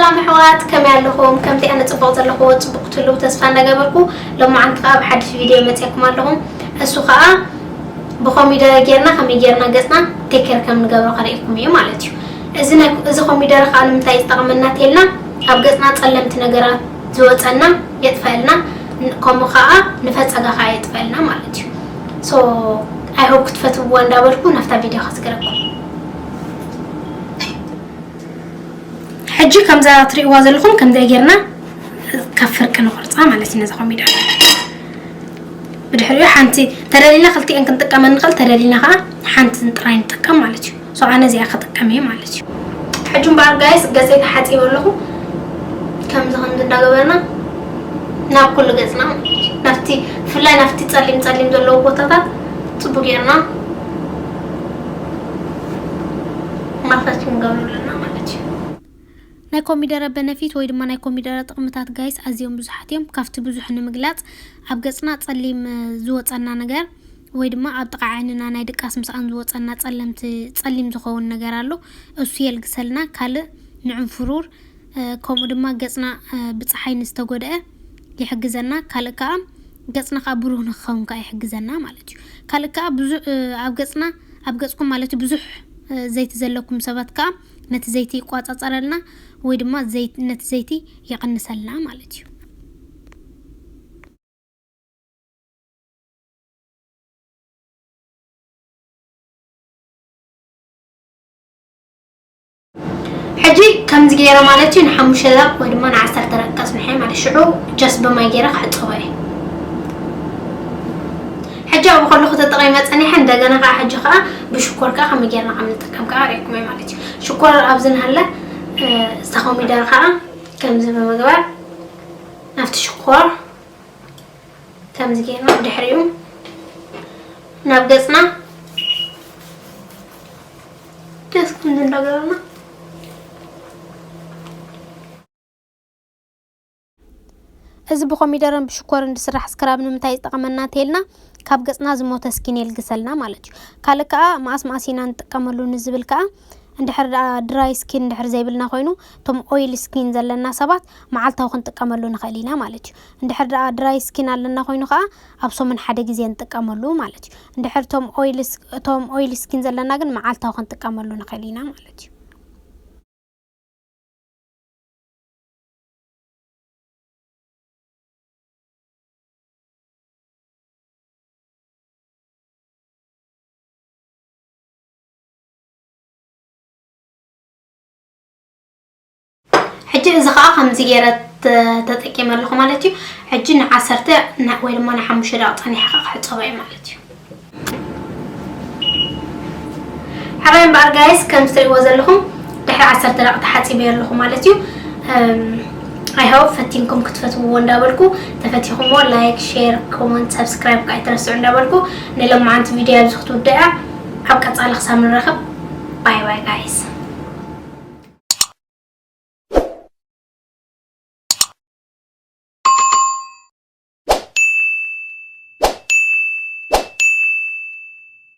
ኣሕዋት ከመይ ኣለኹም? ከምቲ ኣነ ጽቡቕ ዘለኹ ጽቡቕ ክትህልው ተስፋ እንዳገበርኩ፣ ሎማዓንቲ ከኣ ብሓድሽ ቪድዮ መጺኣኩም ኣለኹ። እሱ ከኣ ብኮሚደረ ጌርና ከመይ ጌርና ገጽና ቴክ ኬር ከም ንገብሮ ከርእየኩም እዩ ማለት እዩ። እዚ ናይ፣ እዚ ኮሚደረ ከኣ ንምንታይ ዝጠቕመና ተልና፣ ኣብ ገጽና ጸለምቲ ነገራት ዝወጸና የጥፈልና፣ ን-፣ ከምኡ ከኣ ንፈጸጋ ከኣ የጥፈልና ማለት እዩ። So I hope ክትፈትውዋ እንዳበልኩ ናብታ ቪድዮ ከስግረኩም። ሕጂ ከምዛ ትርእይዋ ዘለኹም ከምዚኣ ጌርና ካብ ፍርቂ ንቆርጻ ማለት እዩ ነዛ ኮሚደረ። ብድሕሪኡ ሓንቲ ተደሊና ክልቲኤን ክንጥቀመን ንኽእል፣ ተደሊና ከኣ ሓንቲ ጥራይ ንጥቀም ማለት እዩ። So ኣነ እዚኣ ክጥቀም እየ ማለት እዩ። ሕጂ እምበኣር ጋይስ ገጸይ ተሓጺበ ኣለኹ። ከምዚ ከምዚ እንዳገበርና ናብ ኩሉ ገጽና ማለት እዩ። ናብቲ፣ ብፍላይ ናብቲ ጸሊም ጸሊም ዘለዎ ቦታታት ጽቡቅ ጌርና ማሳጅ ክንገብሮ ኣለና ማለት እዩ። ናይ ኮሚደረ በነፊት ወይ ድማ ናይ ኮሚደረ ጥቕምታት ጋይስ ኣዝዮም ብዙሓት እዮም። ካብቲ ብዙሕ ንምግላጽ ኣብ ገጽና ጸሊም፣ እ፣ ዝወጸና ነገር ወይ ድማ ኣብ ጥቓ ዓይንና ናይ ድቃስ ምስኣን ዝወጸና ጸለምቲ፣ ጸሊም ዝኸውን ነገር ኣሎ። እሱ የልግሰልና። ካልእ ንዕንፍሩር፣ እ፣ ከምኡ ድማ ገጽና፣ እ፣ ብጸሓይ ንዝተጎድአ ይሕግዘና። ካልእ ከኣ ገጽና ከኣ ብሩህ ንክኸውን ከኣ ይሕግዘና ማለት እዩ። ካልእ ከኣ ብዙ-፣ እ፣ ኣብ ገጽና፣ ኣብ ገጽኩም ማለት እዩ ብዙሕ፣ እ፣ ዘይቲ ዘለኩም ሰባት ከኣ ነቲ ዘይቲ ይቋጻጸረልና ወይ ድማ ዘይት-፣ ነቲ ዘይቲ ይቕንሰልና ማለት እዩ። ሕጂ ከምዚ ገይረ ማለት እዩ ንሓሙሽተ ደቂቕ ወይ ድማ ንዓሰርተ ደቂቕ ከጽንሖ እየ ማለት ሽዑ ጀስት ብማይ ገይረ ክሕጽቦ እየ። ሕጂ ኣብኡ ከለኹ ተጠቒመ ጸኒሐ እንደገና ከኣ ሕጂ ከኣ ብሽኮር ከኣ ከመይ ገይርና ከም ንጥቀም ከኣ ኣርእየኩም እየ ማለት እዩ። ሽኮር ኣብዚ ንሃለ፣ እ፣ ዝተኾሚደረ ከኣ ከምዚ ብምግባር ናብቲ ሽኮር ከምዚ ጌርና ብድሕሪኡ ናብ ገጽና ደስ ከምዚ እንዳገበርና። እዚ ብኮሚደረን ብሽኮርን ዝስራሕ ስክራብ ንምንታይ ዝጠቕመና እንተኢልና፣ ካብ ገጽና ዝሞተ ስኪን የልግሰልና ማለት እዩ። ካልእ ከኣ መኣስ መኣስ ኢና ንጥቀመሉ ንዝብል ከኣ፣ እንድሕር ደኣ ድራይ ስኪን እንድሕር ዘይብልና ኮይኑ፣ እቶም ኦይል ስኪን ዘለና ሰባት መዓልታዊ ክንጥቀመሉ ንኽእል ኢና ማለት እዩ። እንድሕር ደኣ ድራይ ስኪን ኣለና ኮይኑ ከኣ፣ ኣብ ሰሙን ሓደ ግዜ ንጥቀመሉ ማለት እዩ። እንድሕር እቶም ኦይል ስ-፣ እቶም ኦይል ስኪን ዘለና ግን መዓልታዊ ክንጥቀመሉ ንኽእል ኢና ማለት እዩ። ሕጂ እዚ ኸኣ ከምዚ ገይረ ተ-፣ ተጠቂመ ኣለኹ ማለት እዩ። ሕጂ ንዓሰርተ ና-፣ ወይ ድማ ንሓሙሽተ ደቂቕ ጸኒሐ ኸኣ ክሕጸቦ እየ ማለት እዩ። ሓራይ እምበኣር ጋይስ፣ ከም ትርእይዎ ዘለኹም ድሕሪ ዓሰርተ ደቂቕ ተሓጺበ ኣለኹ ማለት እዩ። እም፣ I hope ፈቲንኩም ክትፈትውዎ እንዳበልኩ፣ ተፈቲኹሞ ላይክ፣ ሼር፣ ኮመንት፣ ሰብስክራይብ ከኣ ኣይትረስዑ እንዳበልኩ፣ ንሎማዓንቲ ቪድዮ ኣብዚ ክትውድኣ፣ ኣብ ቀጻሊ ክሳብ ንራኸብ፣ ባይ ባይ ጋይስ።